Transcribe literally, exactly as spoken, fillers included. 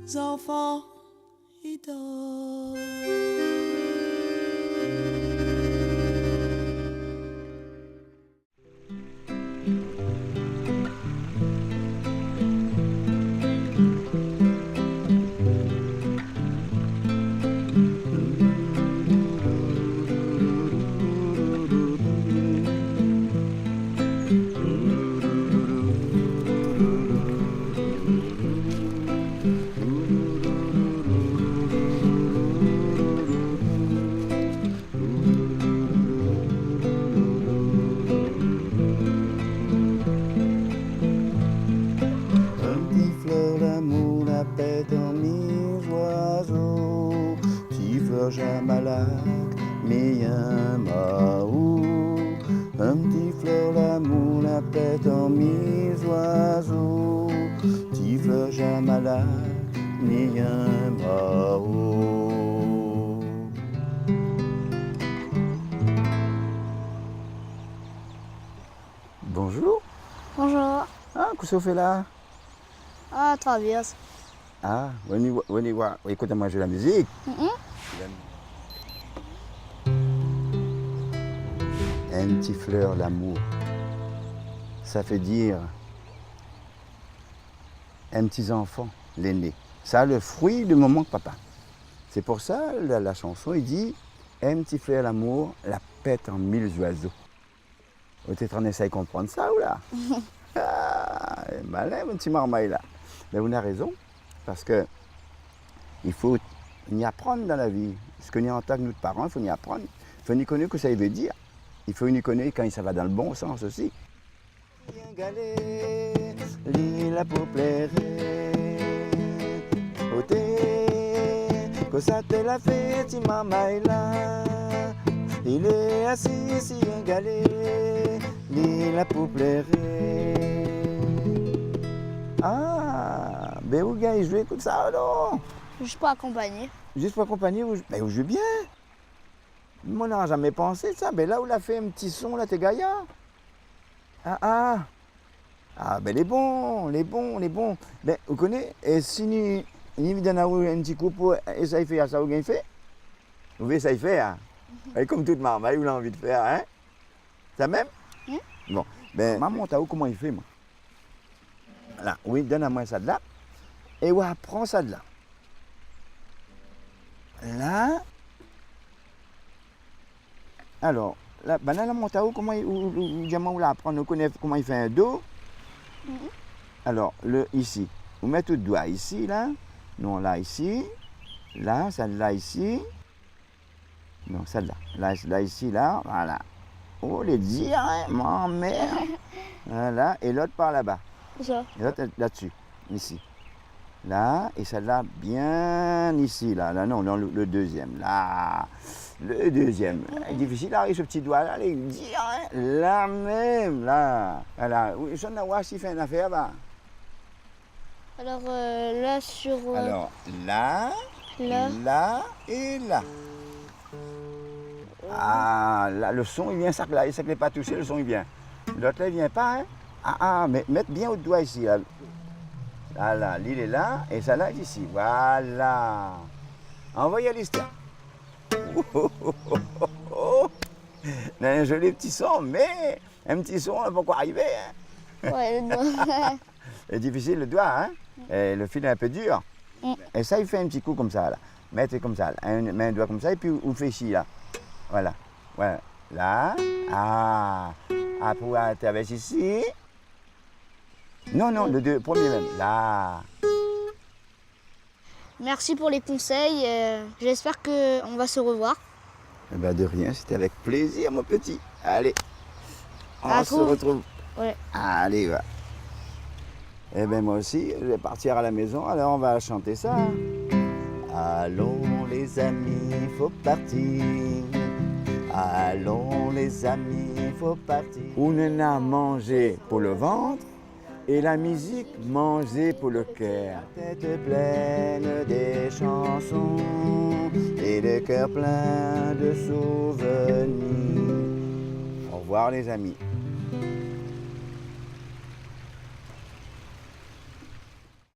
zanfan i dor. In ti flèr lamour la pèt an mil zoizo, ti flèr jamalak, mi in mao. In ti flèr lamour la pèt an mil zoizo, ti flèr jamalak, mi in mao. Bonjour. Bonjour. Ah, kosa ou fé la ? Ah, travèrs. Ah, vni, vni voir, ékout amoin zoué la mizik. Mhm. In ti flèr lamour, sa i vé dir in ti zanfan lé né. Sa, le frui de momon èk papa. Sé pou sa, la, la shanson i di, in ti flèr lamour la pèt an mil zoizo. Ou té antrinn éséy konprann sa, ou la ? Ah, malin, mon ti marmay la. Mé ou na rézon, parske i fo ni aprann dan la vi. Sak ni antann nout paran, i fo ni aprann. I fo ni koné kosa i vé dir. I fo ni koné kan sa va dan le bon sans osi. Bien galé, li la pou pléré. Oté, kosa té la fé, ti marmay la ? Li lé asi isi, bien galé, li la pou pléré. Ah, ben ou gingn zoué kout sa, non ? Zis pou akonpagné. Zis pou akonpagné, ou, ben ou zoué bien. Moin nora zamé pansé sa, ben la ou la fé in ti son la, té gayar. Ah, ah. Ah, ben lé bon, lé bon, lé bon. Ben, ou koné, é si ni, ni donn aou in ti kou pou éséy fé sa, ou gingn fé ? Ou vé éséy fé, hein ? É konm tout marmay, ou la anvi de fé, hein ? Sa mèm ? Hmm ? Bon, ben, ma mont aou koman i fé, moin. La, oui, donn amoin sa la. É ou aprann sa la. La. Alor, la, banna la mont aou koman i, ou, ou, ou, di amoin ou la aprann, ou koné koman i fé in do. Mhm. Alor, le, isi. Ou mèt out doi isi, la. Non, la, isi. La, sa la, isi. Non, sèt-la. La, la, isi, la, voilà. Oh, lé dir, hein, mon mèr. Voilà, é lot par laba. Ousa ? É lot, la dsi, isi. La, é sèt-la, bien isi, la. La, non, non, le, le dezièm, la. Le dezièm. Lé difisil, la, avèk se ti doi-la, lé dir, hein. La mèm, la. Voilà. Oui, sa, nou va oir si i fé in afèr, la. Alors, euh, là, sur, euh, Alors, la, là. La é la. Ah, la, le son, i vien, sak la, sak lé pa tousé, le son, i vien. Lot la, i vien pa, hein. Ah, ah, mé mèt bien out doi isi, la. La, la, li lé la, é sa la, isi. Voilà. Anvoy ali, tiens. Na in zoli ti son, mé in ti son, la pankor arivé, hein. Ouais, non. Lé difisil, le doi, hein. Mm. É le fil lé in pé dir. Mm. É sa, i fé in ti kou konmsa, la. Mèt konmsa, la. In, mèt in doi konmsa, épi ou fé isi, la. Voilà. Voilà. La. Ah. Apré, ou travèrs isi. Non, non, le dé, promié mèm. La. Merci pour les conseils, euh, j'espère que on va se revoir. Eh ben, de rien, c'était avec plaisir, mon petit. Allez, on se retrouve. Ouais. Allez, va. Eh ben, moi aussi, je vais partir à la maison, alors on va chanter ça, hein. Alon, lézami, fo parti. Alon, lézami, fo parti. Ou néna manzé pou le vant, é la mizik, manzé pou le kèr. La tèt plèn de shanson é le kèr plin de souvenir. Au revoir, les amis.